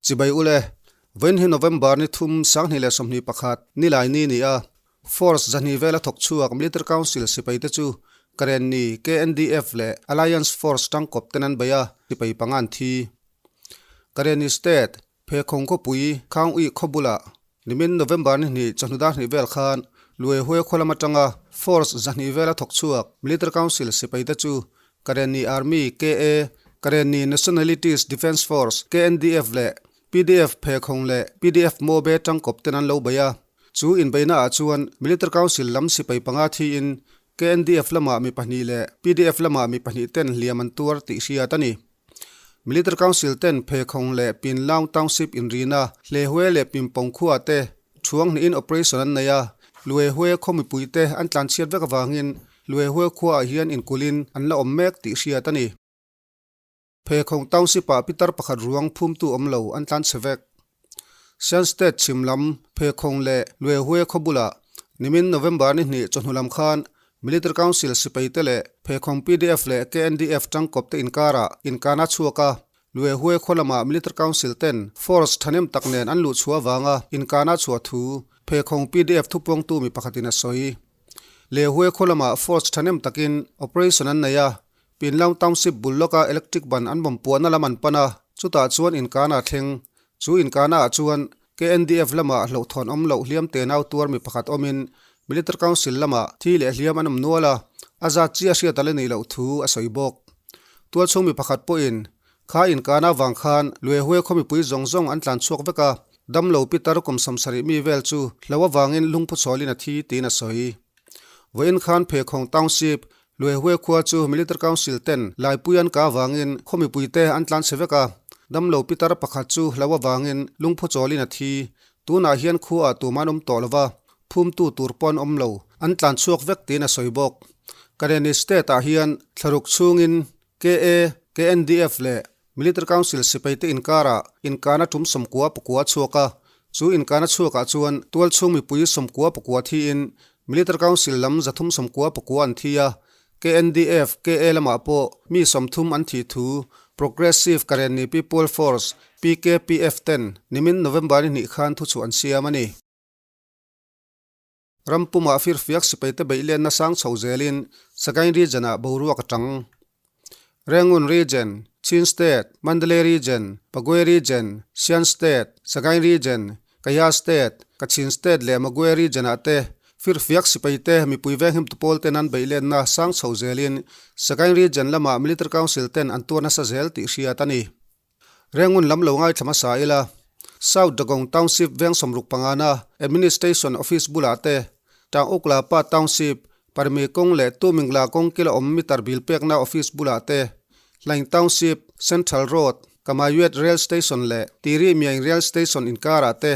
Chibai ule, vawiin hi November ni thum 2021 nilai ni ni a, Force 200 vela thawk chhuak Military Council sipai te chu Karenni, KNDF leh Alliance Force tangkawp ten an bei a, sipai panga an thi. Karenni State, Phekhawng khawpui Khang Ui khaw bulah nimin November ni hnih chawhnu dar hnih vel khan Luai Huai khaw lam atanga Force 200 vela thawk chhuak Military Council sipai te chu Karenni Army, KA, Karenni Nationalities Defence Force, KNDF, leh PDF Phekhawng leh PDF Mobe tangkawp ten an lo bei a. Chu inbeihna ah chuan Military Council lam sipai panga thiin KNDF lamah mi pahnih leh PDF lamah mi pahnih ten hliam an tuar tih hriat a ni. Military Council ten Phekhawng leh Pinlaung Township inrina Hlehue leh Pimpong khua te thuang hnihin operation an nei a, Luehue khaw mipui te an tlanchhiat vek avangin Luehue khua ah hian inkulhin an la awm mek tih hriat a ni. Phekhawng Township ah pitar pakhat ruang phumtu awm lo an tlanchhe vek. Shan State chhim lam Phekhawng leh Luehue khaw bulah nimin November ni hnih chawhnu lam khan Military Council sipai te leh Phekhawng PDF leh KNDF tangkawp te inkarah inkana chhuak a, Luehue khaw lamah Military Council ten force thahnem tak nen an luh chhuah avanga inkana chhuah thu Phekhawng PDF thupuangtu mi pakhatin a sawi. Lehue khaw lamah force thahnem takin operation an nei a, Pinlaung Township bul lawka electric ban an bawm puahna lam an pan a, chutah chuan inkana a thleng. Chu inkana ah chuan KNDF lamah hlauhthawn awm loh hliam te nau tuar mi pakhat awmin Military Council lamah thi leh hliam an awm nual a, a zat chi a hriat a la nih loh thu a sawi bawk. Tualchhung mi pakhat pawhin kha inkana avang khan Luehue khaw mipui zawng zawng an tlan chhuak vek a, damlo pitar kum 70 mi vel chu hlo avangin lungphu chhawlin a thi tiin a sawi. Vawiin khan Phekhawng Township Luehue khua chu Military Council ten laipui an kah avangin khaw mipuite an tlan chhe vek a, damlo pitar pakhat chu hlo avangin lungphu chawlin a thi. Tunah hian khuaah tumah an awm tawh lova, phumtu tur pawh an awm lo, an tlan chhuak vek tiin a sawi bawk. Karenni State ah hian thlaruk chhungin KA, KNDF leh Military Council sipaite inkarah inkana tum 99 chhuak a, chu inkana chhuakah chuan tualchhung mipui 99 thiin Military Council lam 399 an thi a, KNDF, KA lamah pawh mi 30 an thih thu Progressive Karenni People Force, PKPF, ten nimin November ni hnih khan thuchhuah an siam a ni. Ram pumah firfiak sipaite beih lenna sang chho zelin Sagaing Region-ah boruak a tang. Rangoon Region, Chin State, Mandalay Region, Pagoe Region, Shan State, Sagaing Region, Kayah State, Kachin State leh Magwe Region-ah te firfiak sipaite mipui venghim tupawl ten an beih lenna sang chho zelin Sagaing Region lamah Military Council ten an tuar nasa zel tih hriat a ni. Rengun lam lo ngaithla hmasa ila, South Dagong Township veng 65 na Administration Office bulah te, Tang Ukla Pa Township, Parmi kawng leh Tumingla kawng kila awm meter bill pekna office bulah te, Hlaing Township, Central Road, Kamayuet Rail Station leh Tiri Myaing Rail Station inkarah te,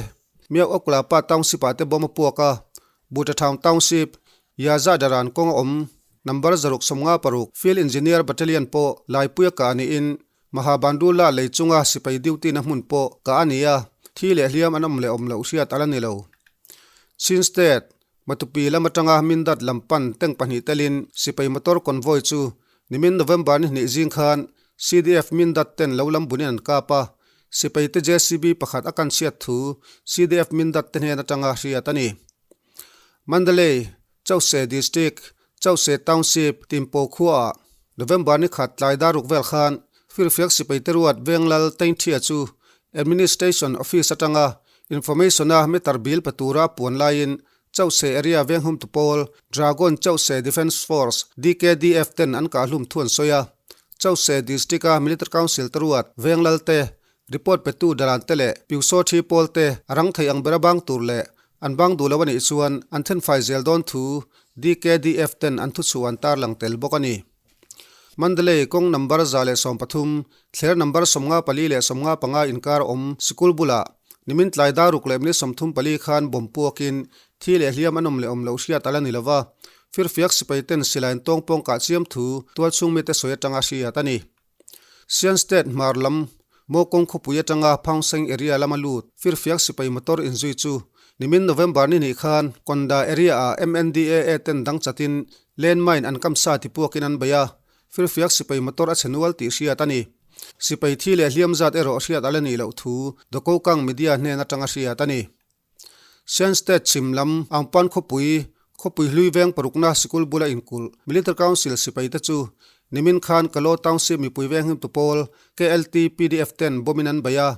Miau Ukla Pa Township ah te bawm a puak a, Butatown Township, Yaza Daran kawng a awm number 156 Field Engineer Battalion pawh Laipuia kah niin Mahabandula lei chunga sipai duty na hmun pawh kah a ni a, thi leh hliam an awm leh awm loh hriat a la ni lo. Chin State, Matupi lam atanga Mindat lam pan tank pahnih telin sipai motor convoy chu nimin November ni hnih zing khan CDF Mindat ten lo lam bunin an kap a, sipai te JCB pakhat a kan chhiat thu CDF Mindat te hnen atanga hriat a ni. Mandalay, Chause District, Chause Township, Timpo khuaah November ni khat tlai daruk vel khan Firfiak sipai te ruat Venglal Tainthia chu Administration Office atanga Information a meter bill pe tura puan laiin Chause area venghum tu pawl Dragon Chause Defence Force, DKDF, ten an kahhlum thu an sawi a. Chause District a Military Council te ruat Venglal te Report petu dalan te leh Piusaw thi pawl te a rang thei ang bera bang tur leh an bang duh lo a nih chuan an thenfai zel dawn thu DKDF ten an thuchhuah an tarlang tel bawk a ni. Mandalay kawng number 113, thler number 54 leh 55 inkar awm sikul bulah nimin tlai daruk leh minute 34 khan bomb puakin thi leh hliam an awm leh awm loh hriat a la ni lova, firfiak sipai ten silai an tawng pawng kah chiam thu tualchhung mite sawi atanga hriat a ni. Shan State hmar lam Mawkawng khawpui atanga Phangseng area lama lut firfiak sipai motor inzui chu nimin November ni hnih khan Konda area ah MNDAA ten dang chatin landmine an kam sa ti puakin an bei a, firfiak sipai motor a chhe nual tih hriat a ni. Sipai thi leh hliam zat erawh hriat a la nih loh thu Dokokang media hnen atanga hriat a ni. Shan State chhim lam Angpan khawpui, khawpui hlui veng parukna sikul bula inkulh Military Council sipaite chu nimin khan Kalaw Township mipui venghimtu pawl KLT PDF ten bomb in an bei a.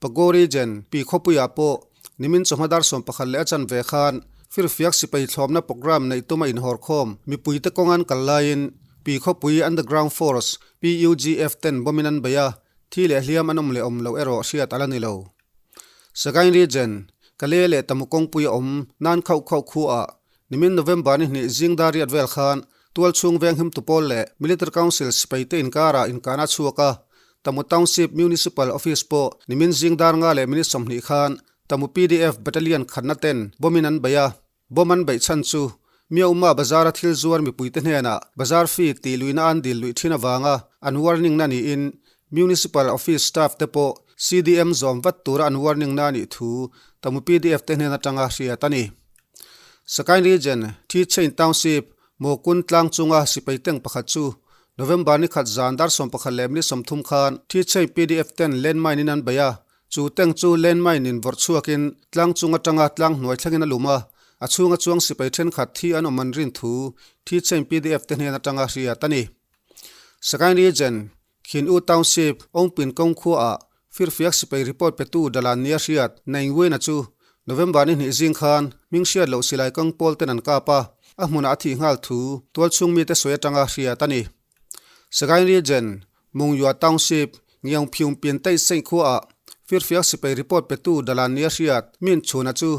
Pago Region, Pi khawpuiah pawh nimin chawhma dar 11 leh a chanve khan firfiak sipai thlawmna programme neih tuma inhawrkhawm mipuite kawng an kal laiin Pi khawpui Underground Force, PUGF, ten bomb in an bei a, thi leh hliam an awm leh awm loh erawh hriat a la ni lo. Sagaing Region, Kale leh Tamu kawngpui a awm nan khauh khauh khuaah nimin November ni hnih zing dar riat vel khan tualchhung venghimtu pawl leh Military Council sipaite inkarah inkahna a chhuak a, Tamu Township Municipal Office pawh nimin zing dar nga leh minute 20 khan Tamu PDF Battalion khatna ten bomb in an bei a. Bomb an beih chhan chu Myauma bazara thil zuar mipuite hnenah bazar fee tih luihna an dil luih thin avanga an warning na niin Municipal Office staff te pawh CDM zawm vat tura an warning na anih thu Tamu PDF te hnen atanga hriat a ni. Sagaing Region, Thi Chain Township, Mawkun tlang chunga sipai tank pakhat chu November ni khat zan dar 11 leh minute 30 khan Thi Chain PDF ten landmine in an bei a, Chu tank chu landmine in vawrh chhuakin tlang chung atanga tlang hnuai thlengin a lum a, a chhunga chuang sipai thenkhat thi an awm an rin thu Thi Chain PDF te hnen atanga hriat a ni. Sagaing Region, Khin U Township, Ongpin kawng khuaah firfiak sipai report petu Dalan nia hriat Naing Win-a chu November ni hnih zing khan hming hriat loh silai kawng pawl ten an kap a, a hmunah a thih nghal thu tualchhung mite sawi atanga hriat a ni. Sagaing Region, Mungyua Township, Ngiang Phiung Pin Taih Seih khuaah firfiak sipai report petu Dalan nia hriat Min Chhuna chu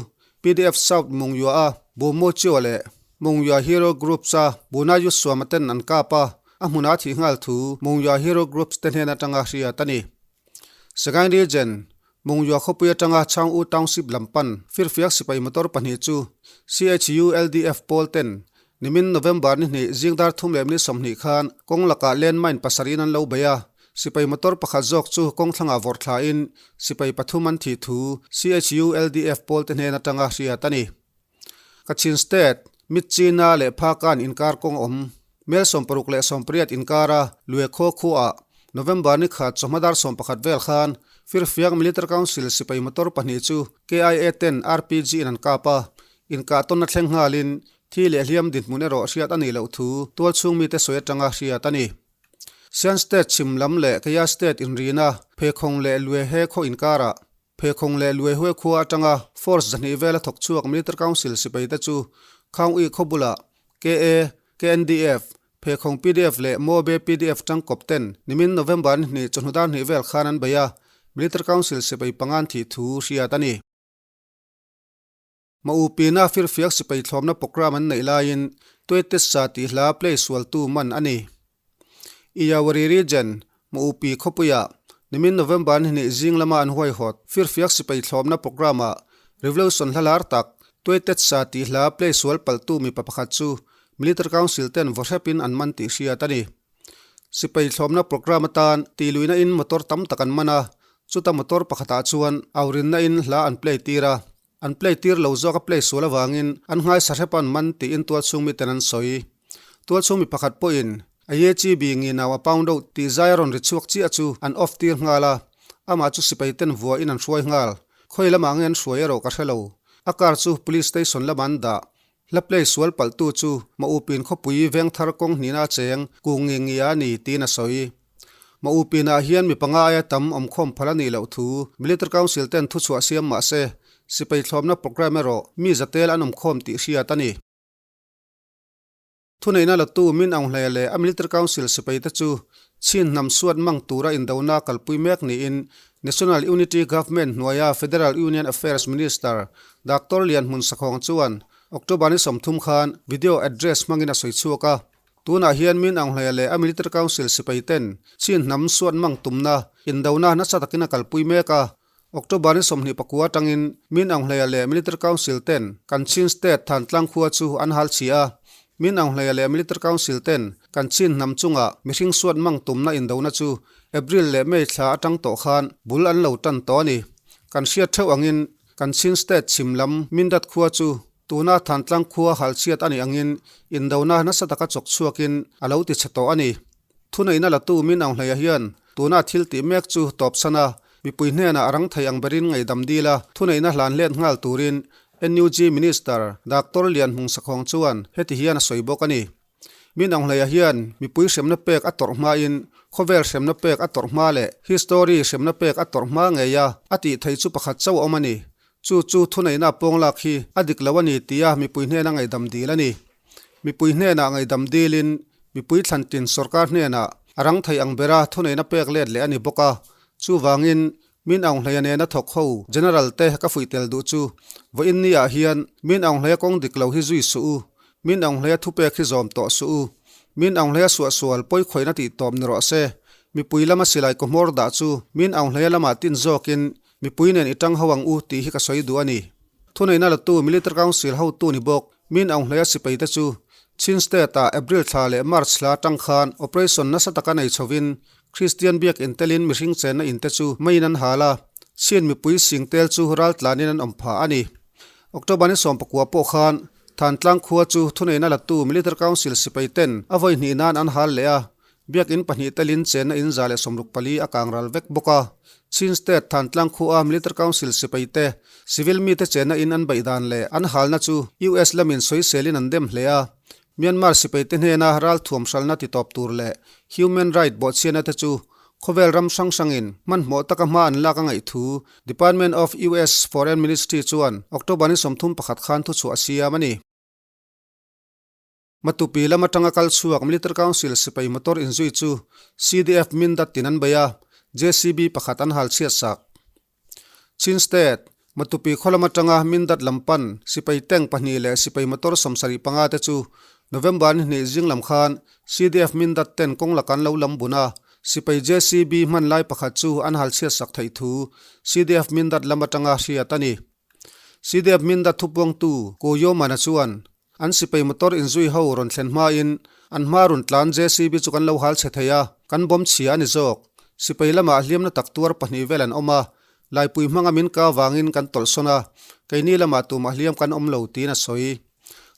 PDF South Mungyua-a Bu Mu Chiu leh Mungyua Hero Groups-a Bu Na Yu Suama ten an kap a, a hmunah thih nghal thu Mungyua Hero Groups te hnen atanga hriat a ni. Sagaing Region, Mungyua khawpui atanga Chang U Township lam pan firfiak sipai motor pahnih chu CHU LDF pawl ten nimin November ni hnih zing dar thum leh minute 20 khan kawng lakah landmine pasarih in an lo bei a, sipai motor pakhat zawk chu kawng thlangah vawrh thlain sipai pathum an thih thu CHU LDF pawl te hnen atanga hriat a ni. Kachin State, Myitkyina leh Phakan inkar kawng awm. Mel 60 leh 80 inkara Lue khaw khuaah November ni khat chawhma dar 11 vel khan Firfiak Military Council sipai motor pahnih chu KIA ten RPG in an kap a, inkah tawnna thleng nghalin thi leh hliam dinhmun erawh hriat a nih loh thu tualchhung mite sawi atanga hriat a ni. Shan State chhim lam leh Kaya State inrina Phekhawng leh Lue He khaw inkarah Phekhawng leh Luaihue khua atanga Force 200 vela thawk chhuak Military Council sipaite chu Khaung-ih khaw bulah KA, KNDF, Phekhawng pdf leh Mobe pdf tangkawp ten nimin November ni hnih chawhnu dar hnih vel khan an bei a, Military Council sipai panga an thih thu hriat a ni. Mauhpina firfiak sipai thlawmna programme an neih laiin Tuetesa tih hla play sualtu man a ni. Iyawari Region, Mauhpi khawpuiah nimin November ni hnih zing lama an huaihawt firfiak sipai thlawmna programme-ah Revolution hla lar tak Tuetesa tih hla play sual palhtu mipa pakhat chu Military Council ten vaw hrepin an man tih hriat a ni. Sipai thlawmna programme atan tihluihna in motor tam tak an man a, chuta motor pakhatah chuan aurinna in hla an play tir a. An play tir lo zawk a play sual avangin an nghaisa hrep an man tiin tualchhung miten an sawi. Tualchhung mi pakhat pawhin a ye chi bi ngi nau a pound deuh tih zai a rawn ri chhuak chiah chu an off tir nghal a, amah chu sipai ten vua in an hruai nghal. Khawi lamah nge an hruai erawh ka hre lo. A car chu police station lamah an dah. Hla play sual palhtu chu Mauhpin khawpui vengthar kawng hnihna a cheng kung ngi ngi a ni tiin a sawi. Mauhpinah hian mi panga aia tam awmkhawm phal a nih loh thu Military Council ten thuchhuah siam mah se, sipai thlawmna programme erawh mi zatel an awmkhawm tih hriat a ni. Thuneihna latu Min Aung Hlaing leh a Military Council sipaite chu Chin hnam suat mang tura indona kalpui mek niin National Unity Government hnuaia Federal Union Affairs Minister Doctor Lian Hmun Sakhawng chuan October ni 30 khan video address hmangin a sawi chhuak a. Tunah hian Min Aung Hlaing leh a Military Council sipaiten Chin hnam suat mang tumna indona nasa takin a kalpui mek a. October ni 24 atangin Min Aung Hlaing leh Military Council ten kan Chin State Thantlang khua chu an hal chhi a. Min Aung Hlaing leh Military Council ten kan Chin hnam chunga mihring suat mang tumna indona chu April leh May thla atang tawh khan bul an lo tan tawh a ni. Kan hriat theuh angin kan Chin State chhim lam Mindat khua chu tuna Thantlang khua hal chhiat a nih angin indona nasa taka chawk chhuakin a lo ti chhe tawh a ni. Thuneihna latu Min Aung Hlaing hian. Tuna thil tih mek chu tawp san a, mipui hnenah a rang thei ang berin ngaihdam dil a, thuneihna hlan let nghal turin NUG Minister Doctor Lian Hmung Sakhawng chuan heti hian a sawi bawk a ni. Min Aung Hlei-a hian mipui hremna pek a tawrh hmain khawvel hremna pek a tawrh hma leh history hremna pek a tawrh hma ngei a, a tih theih chu pakhat chauh a awm a ni. Chu chu thuneihna pawng lak hi a dik lo a ni tia mipui hnena ngaihdam dil a ni. Mipui hnenah ngaihdam dilin mipui thlantin sorkar hnenah a rang thei ang bera thuneihna pek let leh a ni bawk a. Chuvangin Min Aung Hleia nena thawk ho General te ka fuih tel duh chu vawiin ni ah hian Min Aung Hleia kawng dik lo hi zui suh u, Min Aung Hleia thupek hi zawm tawh suh u, Min Aung Hleia suahsual pawikhawihna tih tawp ni rawh se, mipui lama silai kaw hmawr dah chu Min Aung Hleia lamah tin zawkin mipui nen i tang ho ang u tih hi ka sawi duh a ni. Thuneihna latu Military Council hotu ni bawk Min Aung Hleia sipaite chu Chin State-ah April thla leh March thla atang khan operation nasa taka nei chhovin Kristian biakinn telin mihring chenna inte chu meiin an hal a, Chin mipui sing tel chu ral tlanin an awm phah a ni. October ni 19 pawh khan Thantlang khua chu thuneihna latu Military Council sipai ten a vawi hnih nan an hal leh a, biakinn pahnih telin chenna in 164 a kang ral vek bawk a. Chin State Thantlang khua Military Council sipai te civil mite chenna in an beih dan leh an halna chu US lamin sawiselin an dem hle a, Myanmar sipaite hnena ralthuam hralna titawp tur leh human right bawhchhiatna te chu khawvel ram hrang hrangin hmanhmawh taka hma an lak a ngaih thu Department of US Foreign Ministry chuan October ni 31 khan thuchhuah a siam a ni. Matupi lam atanga kal chhuak Military Council sipai motor inzui chu CDF Mindat tin an bei a, JCB pakhat an hal chhiat sak. Chin State, Matupi khaw lam atanga Mindat lam pan sipai tank pahnih leh sipai motor 75 te chu November ni hnih zing lam khan CDF Mindat ten kawng laka an lo lam bun a, sipai JCB hman lai pakhat chu an hal chhiat sak theih thu CDF Mindat lam atanga hriat a ni. CDF Mindat thupuangtu Ko Yomana chuan An sipai motor inzui ho rawn thlen hmain an hma rawn tlan JCB chu kan lo hal chhe thei a, kan bawm chhia a ni zawk. Sipai lamah hliamna tak tuar pahnih vel an awm a, laipui hmanga min ka avangin kan tawlhsawn a, keini lamah tumah hliam kan awm lo tiin a sawi.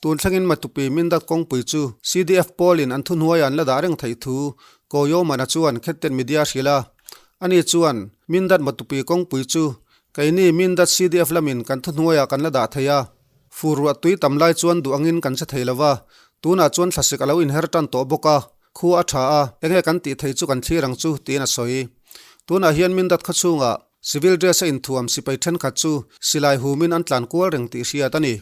Tun thlengin Matupi Mindat kawngpui chu CDF pawlin an thuhnuaiah an la dah reng theih thu Koyomana chuan Khetten Media a hrilh a. Ani chuan, Mindat Matupi kawngpui chu keini Mindat CDF lamin kan thuhnuaiah kan la dah thei a, Fur ruah tui tam lai chuan duh angin kan che thei lo va, tunah chuan thlasik a lo inher tan tawh bawk a, khua a tha a, enge kan tih thei chu kan thlir ang chu, tiin a sawi. Tunah hian Mindat khaw chhungah civil dress a inthuam sipai thenkhat chu silai humin an tlan kual reng tih hriat a ni.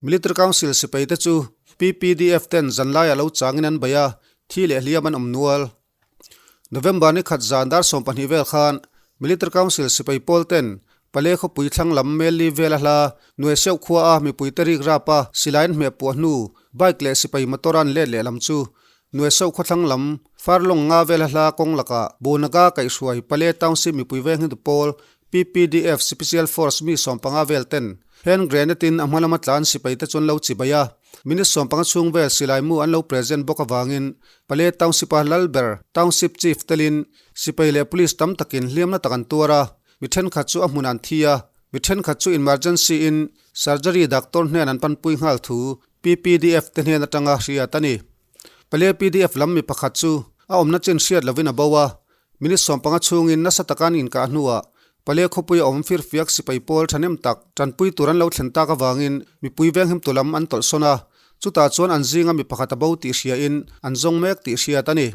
Military Council sipai te chu PPDF ten zanlaiah lo changin an bei a, thi leh hliam an awm nual. November ni khat zan dar 20 vel khan Military Council sipai pawl ten Pale khawpui thlang lam Melli vela hla Nuai Seuh khua a mipui te rik rap a silai an hmeh puah hnu bike leh sipai motor an let leh lam chu Nuai Seuh khaw thlang lam Farlong nga vela hla kawng lakah Bunaga kaihhruai Pale Township mipui veng hindu pawl PPDF Special Force mi 15 vel ten hand grenade in a hma lama tlan sipai te chuan lo chibai a. Minute 15 chhung vel silai mu an lo present bawk avangin Pale Township a lal ber Township Chief telin sipai leh police tam takin hliamna tak an tuar a, mi thenkhat chu a hmun an thi a, mi thenkhat chu emergency in surgery doctor hnen an panpui nghal thu PPDF te hnen atanga hriat a ni. Pale PDF lam mi pakhat chu a awmna chin hriat lovin a bo a, Minute 15 chhungin nasa taka an inkah hnuah Pale khawpui a awm firfiak sipai pawl thahnem tak tanpui tur an lo thlen tak avangin mipui venghimtu lam an tawlhsawn a, chutah chuan an zinga mi pakhat a bo tih hriain an zawng mek tih hriat a ni.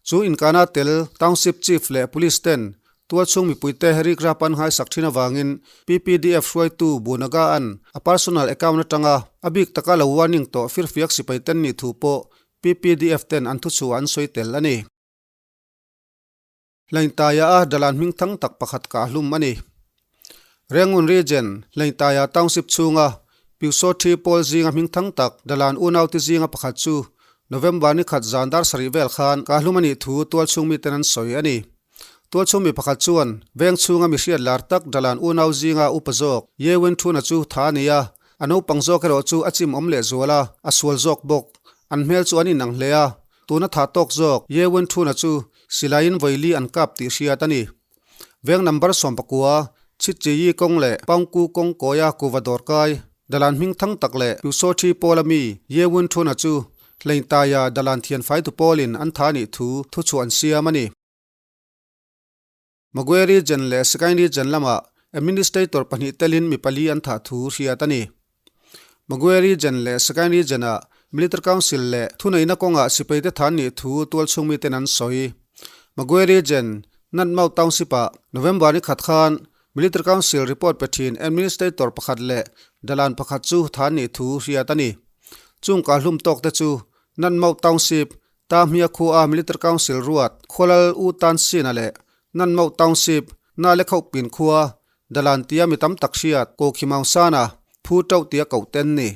Chu inkahna tel Township Chief leh Police ten tualchhung mipuite rikrap an nghaisak thin avangin PPDF hruaitu Bunaga an a personal account atanga a bik taka lo warning tawh firfiak sipai ten nih thu pawh PPDF ten an thuchhuah an sawi tel a ni. Hlaintaia a dalan hming thang tak pakhat kah hlum a ni. Rengun Region, Hlaintaia Township chhunga Pyusaw Thi pawl zinga hming thang tak dalan unaute zinga pakhat chu November ni khat zan dar sarih vel khan kah hlum a nih thu tualchhung miten an sawi a ni. Tualchhung mi pakhat chuan veng chhunga mi hriat lar tak dalan unau zinga upa zawk Ye Wen Thuna chu tha a ni a, a naupang zawk erawh chu a chim awm lehzual a, a sual zawk bawk. An hmel chu an inang hle a, Tuna tha tawk zawk Ye Wen Thuna chu silaiin vawi li an kap tih hriat a ni. Veng number 19, Chit Chi Yi kawng leh Paung Ku kawng kawia kuva dawr kai, dalan hming thang tak leh Pyusaw Thi pawla mi Ye Wen Thuna chu Hleintaia Dalan thianfaitu pawlin an tha nih thu thuchhuah an siam a ni. Magwe Region leh Sagaing Region lamah Administrator pahnih telin mi pali an thah thu hriat a ni. Magwe Region leh Sagaing Region-ah Military Council leh thuneihna kawngah sipaite than nih thu tualchhung miten an sawi. Magwe Region, Natmau Township-ah November ni khat khan Military Council report pe thin Administrator pakhat leh dalan pakhat chu than nih thu hriat a ni. Chung kahlum tawk te chu Natmau Township, Ta hmia khua Military Council ruat Khualal U Tan Sina leh Nanmauh Township, Na le Khoh Pin khua, Dalan tia mi tam tak hriat Ko Khi Maung Sana phu tauh tia koh ten ni.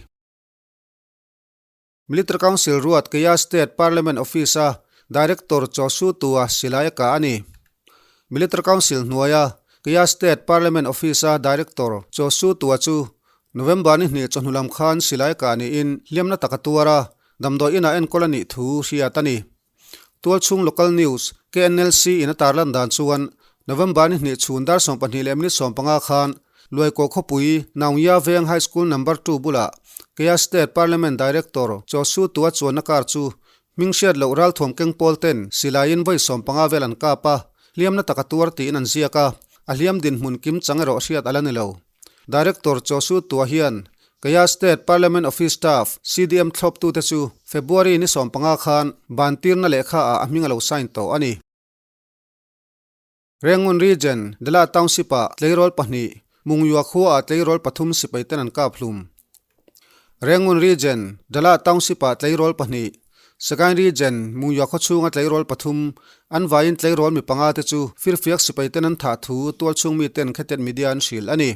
Military Council ruat Kaya State Parliament Office a Director Chaw Su Tua silai a kah a ni. Military Council hnuaia Kaya State Parliament Office a Director Chaw Su Tua chu November ni hnih chawhnu lam khan silai kah niin hliamna tak a tuar a, Damdawi inah enkawl a nih thu hriat a ni. Tualchhung Local News, KNLC in a tarlan dan chuan November ni hnih chhun dar 12 leh minute 15 khan Luaikaw khawpui Naungya Veng High School Number Two bulah Kaya State Parliament Director Chaw Su Tua chuanna car chu hming hriat loh ralthuam keng pawl ten silaiin vawi 15 vel an kap a, hliamna tak a tuar tiin an ziak a, a hliam dinhmun kim chang erawh hriat a la ni lo. Director Chaw Su Tua hian Kaya State Parliament Office Staff, CDM thlawptute chu February ni 15 khan bantirna lehkha ah a hming a lo sign tawh a ni. Rangoon Region, Dala Township ah tleirawl pahnih, Mungyua khua ah tleirawl pathum sipai ten an kap hlum. Rangoon Region, Dala Township ah tleirawl pahnih, Sagaing Region, Mungyua khaw chhunga tleirawl pathum, an vaiin tleirawl mi panga te chu firfiak sipai ten an thah thu tualchhung mi ten Khetet Media an hrilh a ni.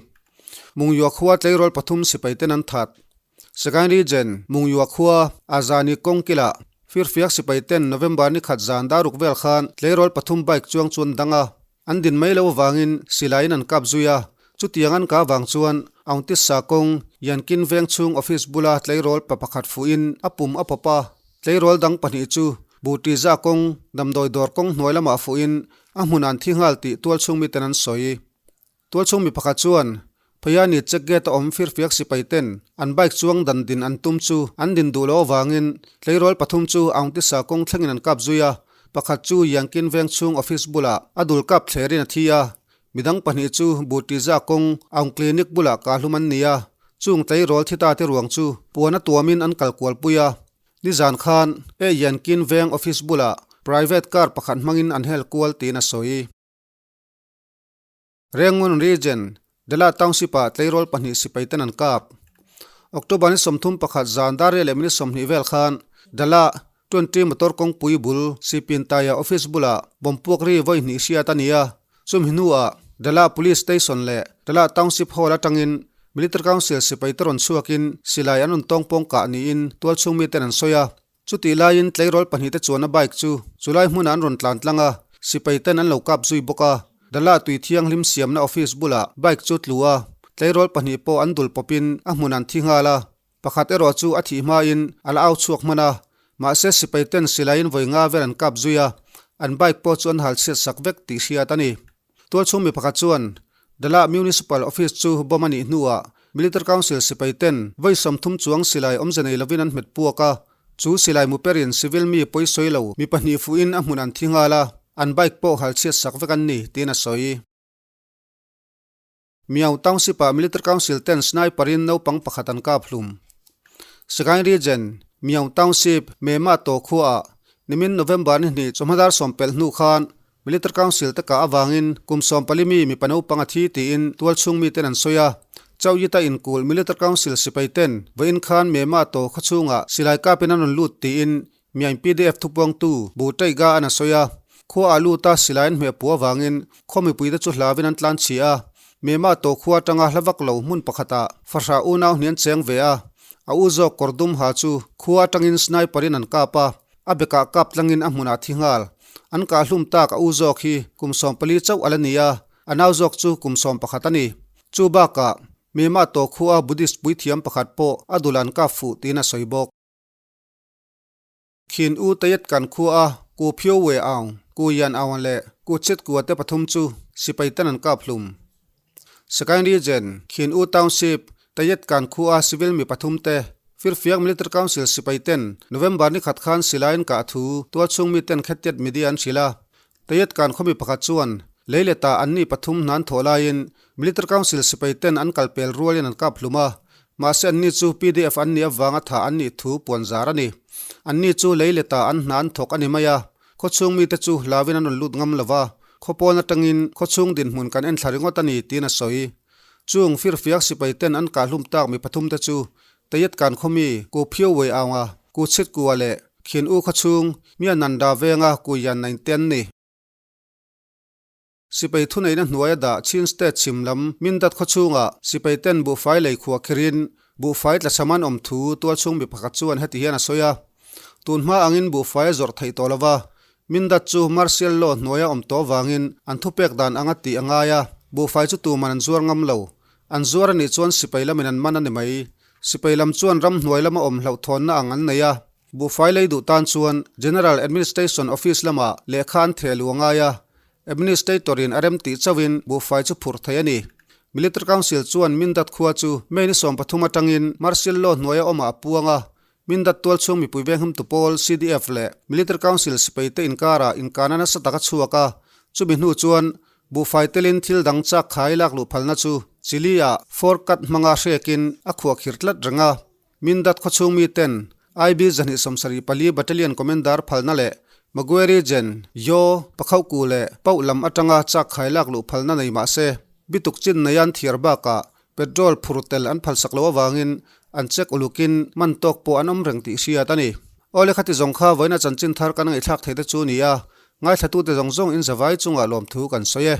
Mungyua khua tleirawl pathum sipai ten an that. Sagaing Region, Mungyua khua, Azani kawngkilah firfiak sipai ten November ni khat zan daruk vel khan tleirawl pathum bike chuang chu an dang a, an din mai lo avangin silaiin an kap zui a. Chutiang an kah vang chuan Aungtissa kawng Yankin veng chhung office bula tleirawl pa pakhat fuhin a pum a pawp a, tleirawl dang pahnih chu Butiza kawng damdawi dawr kawng hnuai lamah fuhin a hmun an thi nghal tih tualchhung miten an sawi. Tualchhung mi pakhat chuan, Phayani check gate a awm firfiak sipai ten an bike chuang dan din an tum chu an din duh loh avangin tleirawl pathum chu Aungtisa kawng thlengin an kap zui a, pakhat chu Yankin veng chhung office bulah a dul kap thlerin a thi a, midang pahnih chu Butiza kawng Aung clinic bulah kahlum an ni a, chung tleirawl thi ta te ruang chu puan a tuamin an kal kualpui a. Nizan khan e Yankin veng office bulah private car pakhat hmangin an hel kual tiin a sawi. Rangoon Region, Dala Township-ah tleirawl pahnih sipai ten an kap. October ni 31 zan dar riat leh minute 20 vel khan Dala 20 motor kawngpui bul Sipintaya office bulah bomb puak ri vawi hnih hriat a ni a. Chumi hnuah Dala Police Station leh Dala Township Hall atangin Military Council sipai te rawn chhuakin silai an rawn tawngpawng kah niin tualchhung miten an sawi a. Chutih laiin tleirawl pahnihte chuan a bike chu chulai hmunah an rawn tlan tlang a, sipai ten an lo kap zui bawk a. Dala tui thianghlim siamna office bulah bike chu tlu a, tleirawl pahnih pawh an dul pawpin a hmun an thi nghal a. Pakhat erawh chu a thih hmain a la au chhuak hman a, mahse sipai ten silaiin vawi nga vel an kap zui a, an bike pawh chu an hal chhiat sak vek tih hriat a ni. Tualchhung mi pakhat chuan Dala Municipal Office chu bomb a nih hnuah Military Council sipai ten vawi 30 chuang silai awmze nei lovin an hmet puak a, chu silai mu perin civil mi pawi sawi lo mi pahnih fuhin a hmun an thi nghal a, an bike pawh hal chhiat sak vek an ni tiin a sawi. Miao Township-ah Military Council ten sniper in naupang pakhat an kap hlum. Sagaing Region, Miao Township, Mema To khuaah nimin November ni hnih chawhma dar sawm pelh hnu khan Military Council te kah avangin kum 14 mi mipa naupang a thi tiin tualchhung miten an sawi a. Chauyita inkulh Military Council sipai ten vawiin khan Mema To khaw chhungah silai kapin an rawn lut tiin Miain pdf thupuangtu Bu Taiga an a sawi a, khua ah lut a silai an hmeh puh avangin khaw mipuite chu hlauin an tlan chhi a, Mema to khua atanga hla vak lo hmun pakhatah fahrah unau hnian cheng ve a, a u zawk kawr dum ha chu khua atangin sniper in an kap a, a bekah kap tlangin a hmunah thi nghal. An kah hlum tak a u zawk hi kum 14 chauh a la ni a, a nau zawk chu kum 11 a ni. Chu bakah Mema to khua Buddhist puithiam pakhat pawh a dul an kap fuh tiin a sawi bawk. Khin U Tayet kan khua a Ku Phyo We Aung, Ku Yan Aung leh Ku Chet Kua te pathum chu sipai ten an kap hlum. Sagaing Region, Khin U Township, Tayet kan khua a civil mi pathum te Firfiak Military Council sipai ten November ni khat khan silai an kah thu tualchhung mi ten Khettiat media an hrilh a. Tayet kan khawmi pakhat chuan lei leta anni pathum hna an thawh laiin Military Council sipai ten an kal pel rualin an kap hlum a. Mahse anni chu pdf an nih avanga thah an nih thu puan zar a ni. Anni chu lei leta an hna an thawk a ni mai a. Khawchhung mite chu hlauin an rawn lut ngam lo va, khawpawn atangin khawchhung dinhmun kan enthla ringawt a ni tiin a sawi. Chung firfiak sipai ten an kah hlum tak mi pathum te chu Tayet kan khawmi Ku Phio Wei Aunga, Ku Chit Kua leh Khin U khawchhung Mya Nanda venga Ku Yan Nain te an ni. Sipai thuneihna hnuaia dah Chin State chhim lam Mindat khawchhungah sipai ten buhfai lei khuah khirin buhfai tlachham an awm thu tualchhung mi pakhat chuan heti hian a sawi a, Tun hma angin buhfai a zawrh theih tawh lova, Mindat chu Martial Law hnuaia awm tawh vangin an thupek dan anga tih a ngai a, buhfai chu tuman an zuar ngam lo. An zuar anih chuan sipai lamin an man a ni mai. Sipai lam chuan ramhnuai lama awm hlauhthawnna ang an nei a. Buhfai lei duh tan chuan General Administration Office lamah lehkha an theh luh a ngai a, Administrator in a rem tih chauhin buhfai chu phurh thei a ni. Military Council chuan Mindat khua chu May ni 13 atangin Martial Law hnuaia awmah a puang a, Mindat tualchhung mipui venghimtu pawl CDF leh Military Council sipaite inkarah inkana nasa tak a chhuak a, chumi hnu chuan buhfai telin thil dang chak khai lak luh phalna chu Chile-ah fork-cut hmanga hrekin a khuahkhir tlat reng a. Mindat khawchhung miten IB 274 Battalion Commander phalna leh Magueri Gen. Yaw Pakhauku leh Pauh lam atanga chak khai lak luh phalna nei mah se, bituk chin nei an thiar bakah petrol phur tel an phalsak loh avangin an check ulukin man tawk pawh an awm reng tih hriat a ni. Awle khati zawng kha vawiina chanchin thar kan ngaihthlak theih te chu ni a, ngaithlatute zawng zawng in zavai chungah lawmthu kan sawi e.